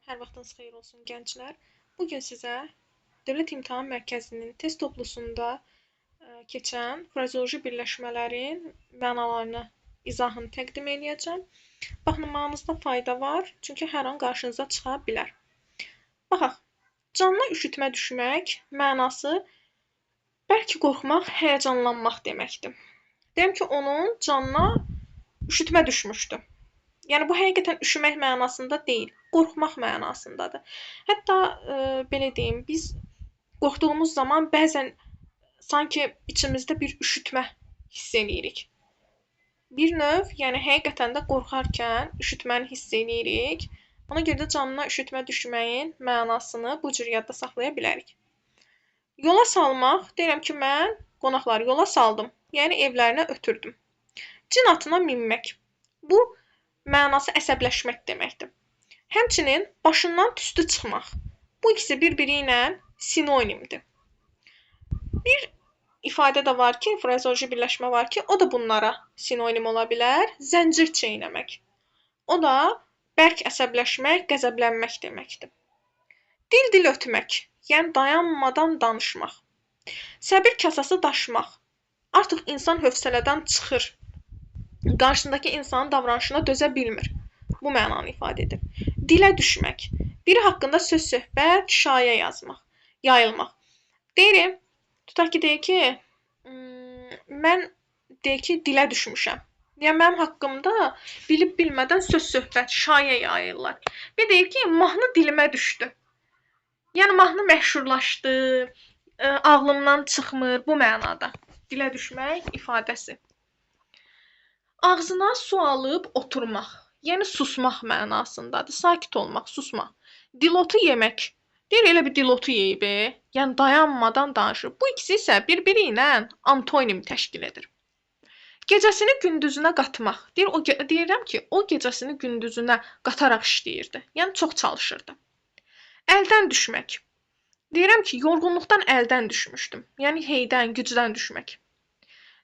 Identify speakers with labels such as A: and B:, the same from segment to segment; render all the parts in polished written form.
A: Hər vaxtınız xeyir olsun gənclər. Bu gün sizə Dövlət İmtahan Mərkəzinin test toplusunda keçən frazeoloji birləşmələrin mənalarını, izahını təqdim eləyəcəm. Baxmağınızda fayda var, çünki hər an qarşınıza çıxa bilər. Baxaq, canına üşütmə düşmək mənası bərk qorxmaq, həyəcanlanmaq deməkdir. Deyəm ki, onun canına üşütmə düşmüşdü. Yəni bu həqiqətən üşümək mənasında deyil, qorxmaq mənasındadır. Hətta belə deyim, biz qorxduğumuz zaman bəzən sanki içimizdə bir üşütmə hiss eləyirik. Bir növ, yəni həqiqətən də qorxarkən üşütməni hiss eləyirik. Ona görə də canına üşütmə düşməyin mənasını bu cür yadda saxlaya bilərik. Yola salmaq, deyirəm ki, mən qonaqları yola saldım, yəni evlərinə ötürdüm. Cin atına minmək. Bu mənası əsəbləşmək deməkdir. Həmçinin başından tüstü çıxmaq. Bu ikisi bir-biri ilə sinonimdir. Bir ifadə də var ki, frazeoloji birləşmə var ki, o da bunlara sinonim ola bilər. Zəncir çeynəmək. O da bərk əsəbləşmək, qəzəblənmək deməkdir. Dil-dil ötmək, yəni dayanmadan danışmaq. Səbir kasası daşmaq. Artıq insan hövsələdən çıxır. Qarşısındakı insanın davranışına dözə bilmir. Bu mənanı ifadə edir. Dilə düşmək. Biri haqqında söz söhbət, şayə yazmaq, yayılmaq. Deyirim, tutaq ki, deyir ki, mən deyir ki, dilə düşmüşəm. Yəni mənim haqqımda bilib bilmədən söz söhbət, şayə yayırlar. Bir deyir ki, mahnı dilimə düşdü. Yəni mahnı məşhurlaşdı, ağlımdan çıxmır bu mənada. Dilə düşmək ifadəsi. Ağzına su alıb oturmaq, yəni susmaq mənasındadır. Sakit olmaq, susmaq. Dilotu yemək. Deyir, elə bir dilotu yeyib, yəni dayanmadan danışır. Bu ikisi isə bir-biri ilə antonim təşkil edir. Gecəsini gündüzünə qatmaq. Deyir, deyirəm ki, o gecəsini gündüzünə qataraq işləyirdi. Yəni çox çalışırdı. Əldən düşmək. Deyirəm ki, yorğunluqdan əldən düşmüşdüm. Yəni heydən, gücdən düşmək.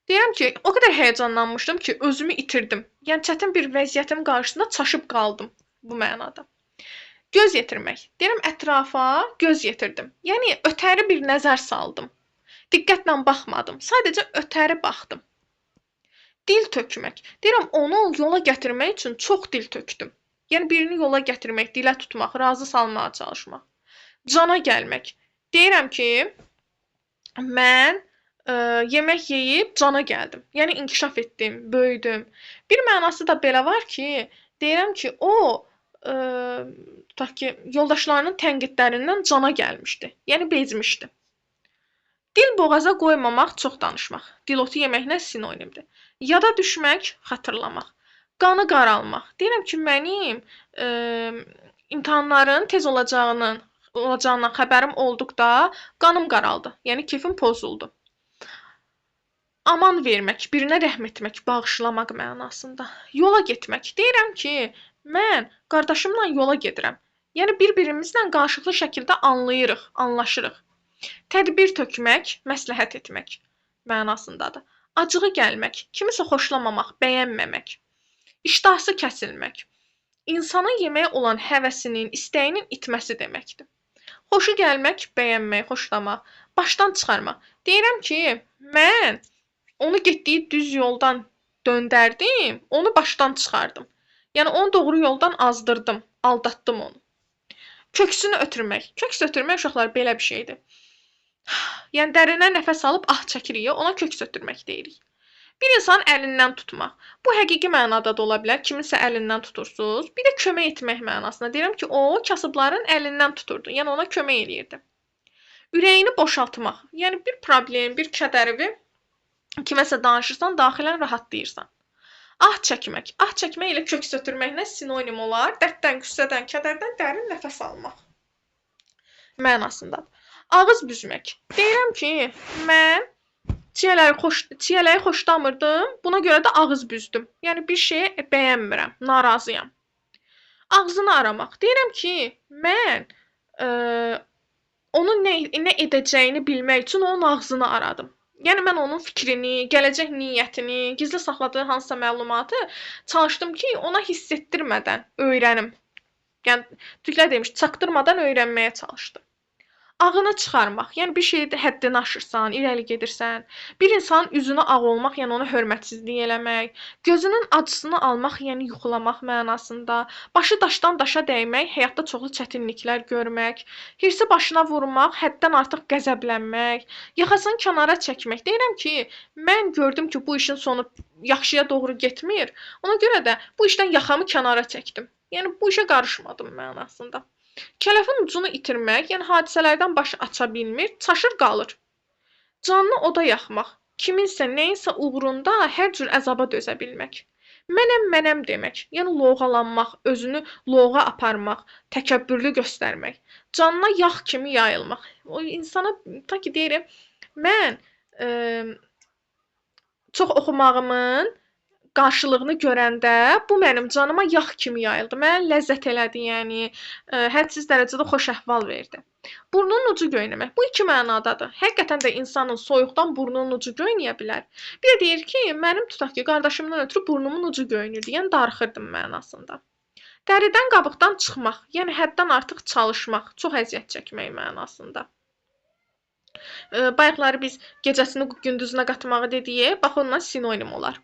A: Deyirəm ki, o qədər həyəcanlanmışdım ki, özümü itirdim. Yəni çətin bir vəziyyətim qarşısında çaşıb qaldım bu mənada. Göz yetirmək. Deyirəm, ətrafa göz yetirdim. Yəni ötəri bir nəzər saldım. Diqqətlə baxmadım. Sadəcə ötəri baxdım. Dil tökmək. Deyirəm, onu yola gətirmək üçün çox dil tökdüm. Yəni birini yola gətirmək, dilə tutmaq, razı salmağa çalışmaq. Cana gəlmək. Deyirəm ki, mən yemək yeyib cana gəldim. Yəni inkişaf etdim, böyüdüm. Bir mənası da belə var ki, deyirəm ki, o tutaq ki, yoldaşlarının tənqidlərindən cana gəlmişdi. Yəni bezmişdi. Dil boğaza qoymamaq, çox danışmaq. Dilotu yeməklə sinonimdir. Yada düşmək, xatırlamaq. Qanı qaralmaq. Deyirəm ki, mənim imtahanların tez olacağından xəbərim olduqda qanım qaraldı. Yəni kefim pozuldu. Aman vermək, birinə rəhm etmək, bağışlamaq mənasında. Yola getmək. Deyirəm ki, mən qardaşımla yola gedirəm. Yəni bir-birimizlə qarşılıqlı şəkildə anlayırıq, anlaşırıq. Tədbir tökmək, məsləhət etmək mənasındadır. Acığı gəlmək, kimisə xoşlamamaq, bəyənməmək. İştahsı kəsilmək. İnsanın yeməyə olan həvəsinin, istəyinin itməsi deməkdir. Xoşu gəlmək, bəyənmək, xoşlamaq, başdan çıxarmaq. Deyirəm ki, mən onu getdiyi düz yoldan döndərdim, onu başdan çıxardım. Yəni onu doğru yoldan azdırdım, aldatdım onu. Köksünü ötürmək. Köks ötürmək uşaqlar belə bir şeydir. Yəni dərinə nəfəs alıb ah çəkirik, ona köks ötürmək deyirik. Bir insanın əlindən tutmaq. Bu həqiqi mənada da ola bilər. Kiminsə əlindən tutursunuz. Bir də kömək etmək mənasında. Deyirəm ki, o kasıbların əlindən tuturdu. Yəni ona kömək eləyirdi. Ürəyini boşaltmaq. Yəni bir problem, bir kədəri kiməsə danışırsan, daxilən rahatlayırsan. Ah çəkmək. Ah çəkmək ilə köks ötürməklə sinonim olar. Dərddən, qüssədən, kədərdən dərin nəfəs almaq mənasındadır. Ağız büzmək. Deyirəm ki, mən çiyələyi xoşlamırdım, buna görə də ağız büzdüm. Yəni bir şeyi bəyənmirəm, narazıyam. Ağzını aramaq. Deyirəm ki, mən onun nə edəcəyini bilmək üçün onun ağzını aradım. Yəni mən onun fikrini, gələcək niyyətini, gizli saxladığı hansısa məlumatı çalışdım ki, ona hiss etdirmədən öyrənim. Yəni türklər demiş, çaktırmadan öyrənməyə çalışdı. Ağını çıxarmaq, yəni bir şeydə həddini aşırsan, irəli gedirsən. Bir insanın üzünə ağ olmaq, yəni ona hörmətsizlik eləmək. Gözünün acısını almaq, yəni yuxulamaq mənasında. Başı daşdan daşa dəymək, həyatda çoxlu çətinliklər görmək. Hirsi başına vurmaq, həddən artıq qəzəblənmək. Yaxasını kənara çəkmək. Deyirəm ki, mən gördüm ki, bu işin sonu yaxşıya doğru getmir. Ona görə də bu işdən yaxamı kənara çəkdim. Yəni bu işə qarışmadım mənasında. Kələfin ucunu itirmək, yəni hadisələrdən baş aça bilmir, çaşır qalır. Canını oda yaxmaq, kiminsə, nəyinsə uğrunda hər cür əzaba dözə bilmək. Mənəm, mənəm demək, yəni lovğalanmaq, özünü lovğa aparmaq, təkəbbürlü göstərmək, canına yağ kimi yayılmaq. O insana, ta ki deyirəm, mən çox oxumağımın qarşılığını görəndə bu mənim canıma yağ kimi yayıldı. Mənə ləzzət elədi, yəni hədsiz dərəcədə xoş əhval verdi. Burnunun ucu göynəmək. Bu iki mənadadır. Həqiqətən də insanın soyuqdan burnunun ucu göynəyə bilər. Bir də deyir ki, mənim tutaq ki, qardaşımdan ötrü burnumun ucu göynürdü, yəni darıxırdım mənasında. Dəridən qabıqdan çıxmaq, yəni həddən artıq çalışmaq, çox əziyyət çəkmək mənasında. Bayaqları biz gecəsini gündüzünə qatmağı dediyik, bax ondan sinonim olar.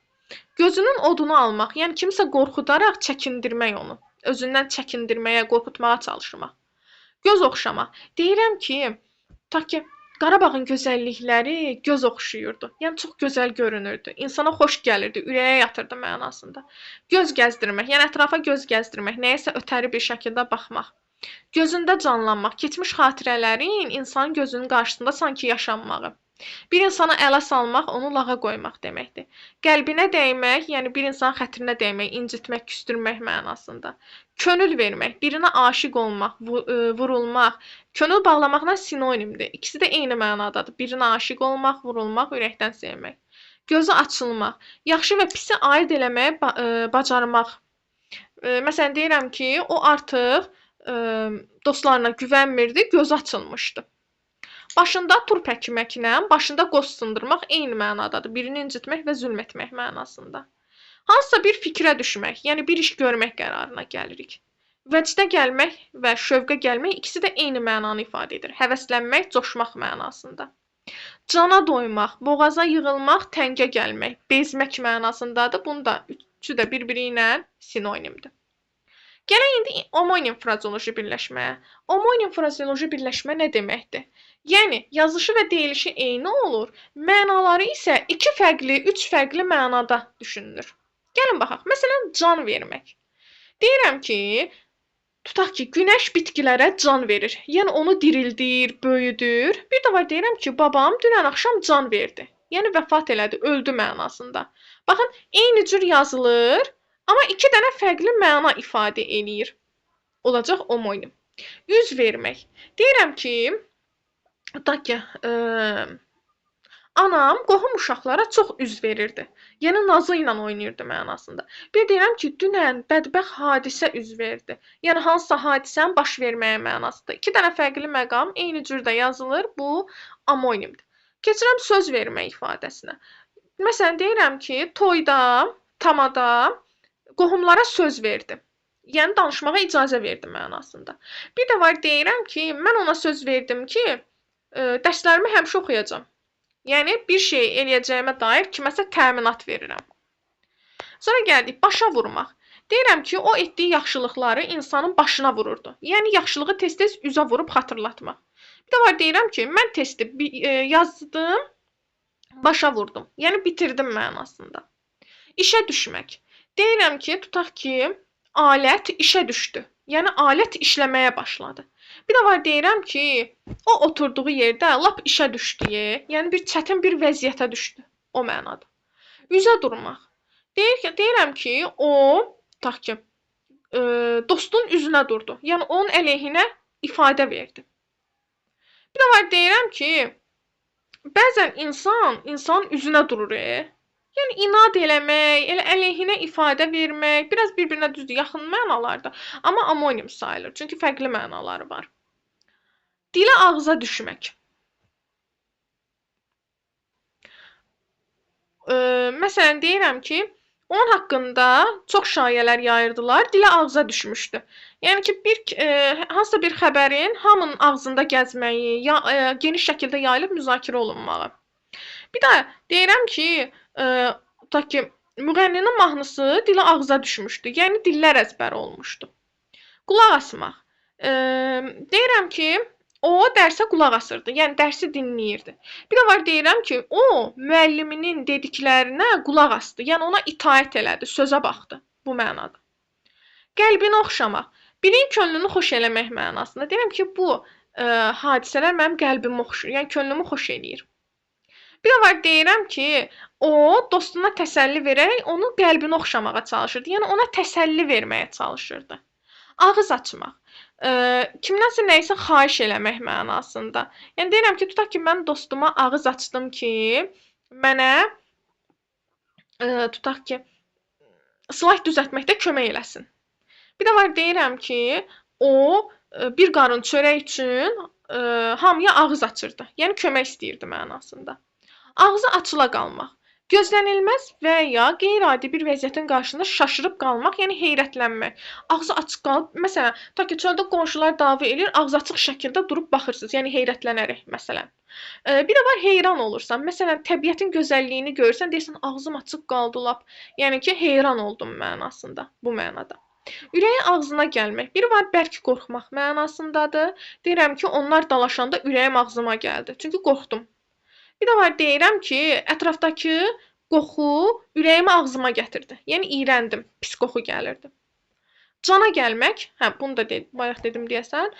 A: Gözünün odunu almaq, yəni kimsə qorxudaraq çəkindirmək onu, özündən çəkindirməyə, qorxutmağa çalışmaq. Göz oxşamaq. Deyirəm ki, tutaq ki, Qarabağın gözəllikləri göz oxşayırdı. Yəni çox gözəl görünürdü. İnsana xoş gəlirdi, ürəyə yatırdı mənasında. Göz gəzdirmək, yəni ətrafa göz gəzdirmək, nəyəsə ötəri bir şəkildə baxmaq. Gözündə canlanmaq, keçmiş xatirələrin insanın gözünün qarşısında sanki yaşanmağı. Bir insana ələ salmaq, onu lağa qoymaq deməkdir. Qəlbinə dəymək, yəni bir insanın xətrinə dəymək, incitmək, küstürmək mənasında. Könül vermək, birinə aşiq olmaq, vurulmaq, könül bağlamaqla sinonimdir. İkisi də eyni mənadadır. Birinə aşiq olmaq, vurulmaq, ürəkdən sevmək. Gözü açılmaq, yaxşı və pisi ayırd eləməyi bacarmaq. Məsələn, deyirəm ki, o artıq dostlarına güvənmirdi, gözü açılmışdı. Başında turp əkməklə, başında qoz sındırmaq eyni mənadadır. Birini incitmək və zülm etmək mənasında. Hansısa bir fikrə düşmək, yəni bir iş görmək qərarına gəlirik. Vəcdə gəlmək və şövqə gəlmək ikisi də eyni mənanı ifadə edir. Həvəslənmək, coşmaq mənasında. Cana doymaq, boğaza yığılmaq, təngə gəlmək, bezmək mənasındadır. Bunu da üçü də bir-biri ilə sinonimdir. Gələk indi omonim frazeoloji birləşməyə. Omonim frazeoloji birləşmə nə deməkdir? Yəni, yazışı və deyilişi eyni olur, mənaları isə iki fərqli, üç fərqli mənada düşünülür. Gəlin baxaq. Məsələn, can vermək. Deyirəm ki, tutaq ki, günəş bitkilərə can verir. Yəni, onu dirildir, böyüdür. Bir də var deyirəm ki, babam dünən axşam can verdi. Yəni, vəfat elədi, öldü mənasında. Baxın, eyni cür yazılır. Amma iki dənə fərqli məna ifadə eləyir. Olacaq omonim. Üz vermək. Deyirəm ki, tutaq ki, anam qohum uşaqlara çox üz verirdi. Yəni, nazı ilə oynayırdı mənasında. Bir deyirəm ki, dünən bədbəxt hadisə üz verdi. Yəni, hansısa hadisənin baş verməyə mənasında. İki dənə fərqli məqam eyni cürdə yazılır. Bu, amonimdir. Keçirəm söz vermək ifadəsinə. Məsələn, deyirəm ki, toyda, tamada qohumlara söz verdi. Yəni, danışmağa icazə verdi mənasında. Bir də var, deyirəm ki, mən ona söz verdim ki, dərslərimi həmişə oxuyacam. Yəni, bir şey eləyəcəyimə dair kiməsə təminat verirəm. Sonra gəldik, başa vurmaq. Deyirəm ki, o etdiyi yaxşılıqları insanın başına vururdu. Yəni, yaxşılığı tez-tez üzə vurub xatırlatmaq. Bir də var, deyirəm ki, mən testi yazdım, başa vurdum. Yəni, bitirdim mənasında. İşə düşmək. Deyirəm ki, tutaq ki, alət işə düşdü. Yəni, alət işləməyə başladı. Bir də var, deyirəm ki, o oturduğu yerdə lap işə düşdü. Yəni, bir çətin bir vəziyyətə düşdü. O mənada. Üzə durmaq. Deyirəm ki, o, tutaq ki, dostun üzünə durdu. Yəni, onun əleyhinə ifadə verdi. Bir də var, deyirəm ki, bəzən insan, insanın üzünə durur. Yəni, inad eləmək, elə əleyhinə ifadə vermək, biraz bir-birinə düzdür, yaxın mənalarda, amma amonim sayılır, çünki fərqli mənaları var. Dilə ağıza düşmək. Məsələn, deyirəm ki, Onun haqqında çox şayələr yayırdılar, dilə ağza düşmüşdü. Yəni ki, bir hansısa bir xəbərin hamının ağzında gəzməyi, ya geniş şəkildə yayılıb müzakirə olunmağı. Bir də deyirəm ki, tutaq ki, müğənninin mahnısı dilə ağza düşmüşdü. Yəni dillər əzbəri olmuşdu. Qulaq asmaq. Deyirəm ki, o dərsə qulaq asırdı, yəni dərsi dinləyirdi. Bir də var deyirəm ki, o müəlliminin dediklərinə qulaq asdı, yəni ona itaət elədi, sözə baxdı bu mənada. Qəlbini oxşamaq, birinin könlünü xoş eləmək mənasında. Deyirəm ki, bu hadisələr mənim qəlbimi oxşuyur, yəni könlümü xoş eləyir. Bir də var deyirəm ki, o dostuna təsəlli verərək onun qəlbini oxşamağa çalışırdı, yəni ona təsəlli verməyə çalışırdı. Ağız açmaq. Kimdənsə nəyisə xahiş eləmək mənasında. Yəni deyirəm ki, tutaq ki, mən dostuma ağız açdım ki, mənə tutaq ki, slayd düzəltməkdə kömək eləsin. Bir də var deyirəm ki, o bir qarın çörək üçün hamıya ağız açırdı. Yəni kömək istəyirdi mənasında. Ağzı açıla qalmaq. Gözlənilməz və ya qeyri-adi bir vəziyyətin qarşısında şaşırıb qalmaq, yəni heyrətlənmək. Ağzı açıq qalıb, məsələn, tutaq ki, çöldə qonşular dava eləyir, ağzı açıq şəkildə durub baxırsınız, yəni heyrətlənərək, məsələn. Bir də var heyran olursan, məsələn, təbiətin gözəlliyini görürsən, deyirsən, ağzım açıq qaldı lap, yəni ki, heyran oldum mənasında, bu mənada. Ürəyi ağzına gəlmək, biri var bərk qorxmaq mənasındadır. Deyirəm ki, onlar dalaşanda ürəyim ağzıma gəldi, çünki qorxdum. Bir də var deyirəm ki, ətrafdakı qoxu ürəyimi ağzıma gətirdi. Yəni iyrəndim, pis qoxu gəlirdi. Cana gəlmək, hə bunu da bayaq dedim deyəsən.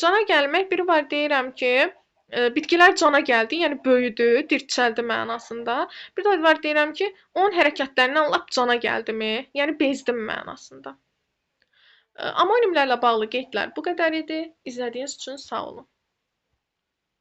A: Cana gəlmək, biri var deyirəm ki, bitkilər cana gəldi, yəni böyüdü, dirçəldi mənasında. Bir də var deyirəm ki, onun hərəkətlərindən lap cana gəldimi, yəni bezdim mənasında. Amonimlərlə bağlı qeydlər bu qədər idi. İzlədiyiniz üçün sağ olun.